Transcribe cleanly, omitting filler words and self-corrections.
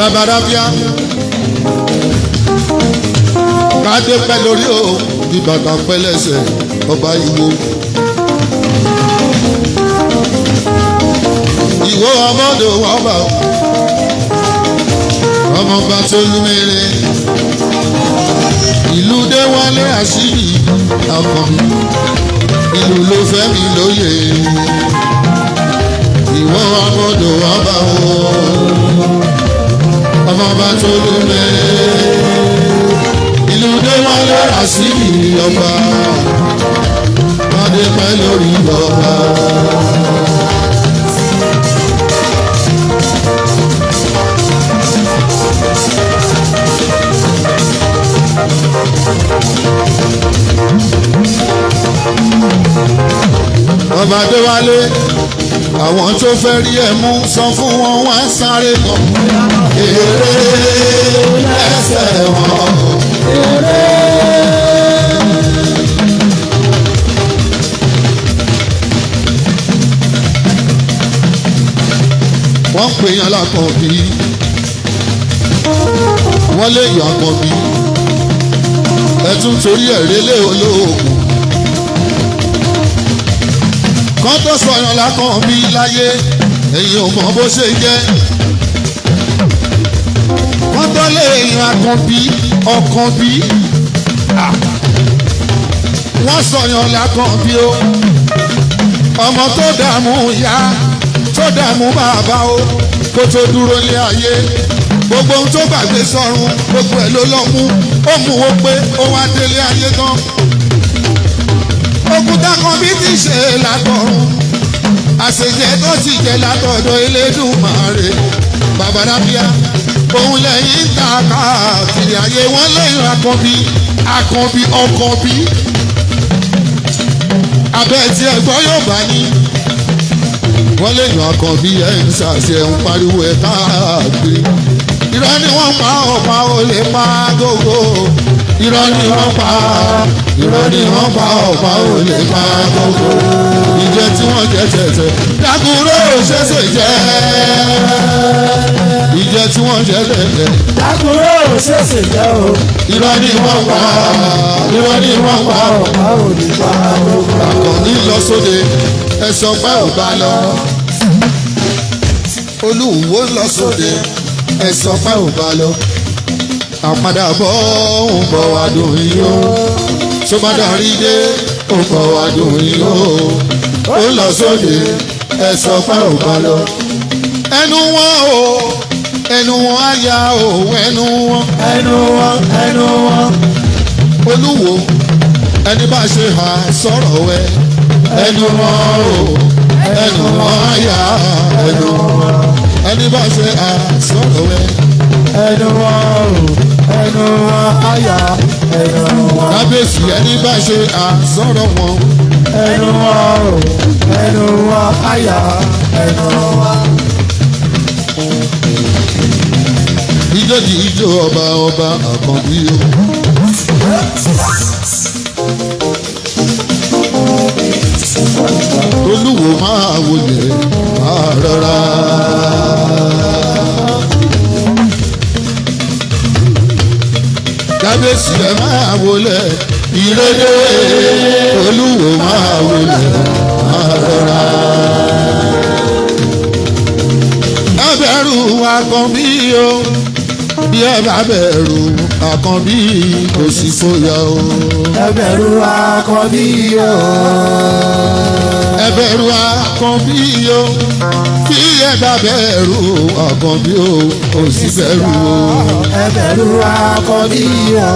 Bàbá Ráfíà, kádé pẹ́ lórí o, bí bàtà pẹ́ lẹ́sẹ̀, ọba Ìwó. Ìwó ọmọdé ọba, ọmọọba tó lúmere, ìlú Déwálé Àṣírí Àkànbí, ìlú ló fẹ́ mi lóye. Ìwọ ọmọdé ọba o, ọmọọba tó lúmere, ìlú Déwálé Àṣírí ọba, kádé pẹ́ lórí ọba. Ọba Déwálé, àwọn tó fẹ́ rí ẹ mú, sọ fún wọn wá sáré kan. Èrè lẹ́sẹ̀ wọn. Èrè. Wọ́n pè yàn lákànbí, wọ́n lè yàn àkànbí, ẹ tún torí ẹ̀ rélé olóògùn kan tó sọyàn lákànbí láyé, èyí ò mọ bó ṣe jẹ́. Wọ́n tó lè yan àkànbí ọkànbí, wọ́n sọyàn lákànbí o. Ọmọ tó dààmú ìyá, tó dààmú bàbá o, kó tó dúró lé ayé, gbogbo ohun tó gbàgbé sọ́run, gbogbo ẹ̀ ló lọ mú. Ó mú o pé ó wá délé ayé tán. Òkúta kan bí ti ṣe látọ̀run, àṣejẹ tó ti jẹ látọ̀dọ̀ Elédùmarè. Bàbá Ráfíà, òun lẹ́yìn ń ta káàkiri ayé. Wọ́n lẹ́yìn Àkànbí, Àkànbí ọkànbí, abẹ́ tí ẹ̀gbọ́n yóò bá ní. Wọ́n lẹ́yìn Àkànbí, ẹ̀ ń ṣàṣẹ ń pariwo ẹ̀ káàkiri. Irọ́ ni wọ́n pa, ọ̀pá ò lè pa gógó. Irọ́ ni wọ́n pa, irọ́ ni wọ́n pa, ọ̀pá ò lè pa gógó. Ìjẹ tí wọ́n jẹ tẹ̀tẹ̀, dákúrò ṣẹ̀ṣẹ̀ jẹ́. Ìjẹ tí wọ́n jẹ tẹ̀tẹ̀, Dákúrò ṣèṣe jẹ́ o. Irọ́ ni wọ́n pa, irọ́ ni wọ́n pa. Ọ̀pá ò lè pa gbogbo. Àkànní lọ sóde, ẹ sọ pé ò bá lọ. Olúwo lọ sóde, ẹ sọ pé ò bá lọ. Àpadàbọ̀ ń bọ̀ wá dùn yín o. Tó bá darí dé, ó bọ̀ wá dùn yín o. Ó lọ sóde, ẹ sọ pé ò bá lọ. Ẹnu wọn o, ẹnu wọn á ya o, ẹnu wọn. Ẹnu wọn, ẹnu wọn. Olúwo, ẹni bá ṣe hà sọ̀rọ̀ wẹ. Ẹnu wọn o, ẹnu wọn á yà, ẹnu wọn. Ẹni bá ṣe hà sọ̀rọ̀ wẹ. Ẹnu wọn o, ẹnu wọn àyà, ẹnu wọn. Kábíyèsí, ẹni bá ṣe hà sọ̀rọ̀ wọn. Ẹnu wọn o, ẹnu wọn àyà, ẹnu wọn. Ijó di ijó ọba, ọba Àkànbí o. Olúwo máa wọlé, máa rọra. Kábíyèsí, ẹ máa wọlé ìrẹ́lẹ̀. Olúwo máa wọlé, máa rọra. Ẹ bẹ̀rù Àkànbí o, bí ẹ bá bẹ̀rù Àkànbí, kò sí fòyà o. Ẹ bẹ̀rù Àkànbí o. Ẹ bẹ̀rù Àkànbí o, bí ẹ bá bẹ̀rù Àkànbí o, kò sí bẹ̀rù o. Ẹ bẹ̀rù Àkànbí o.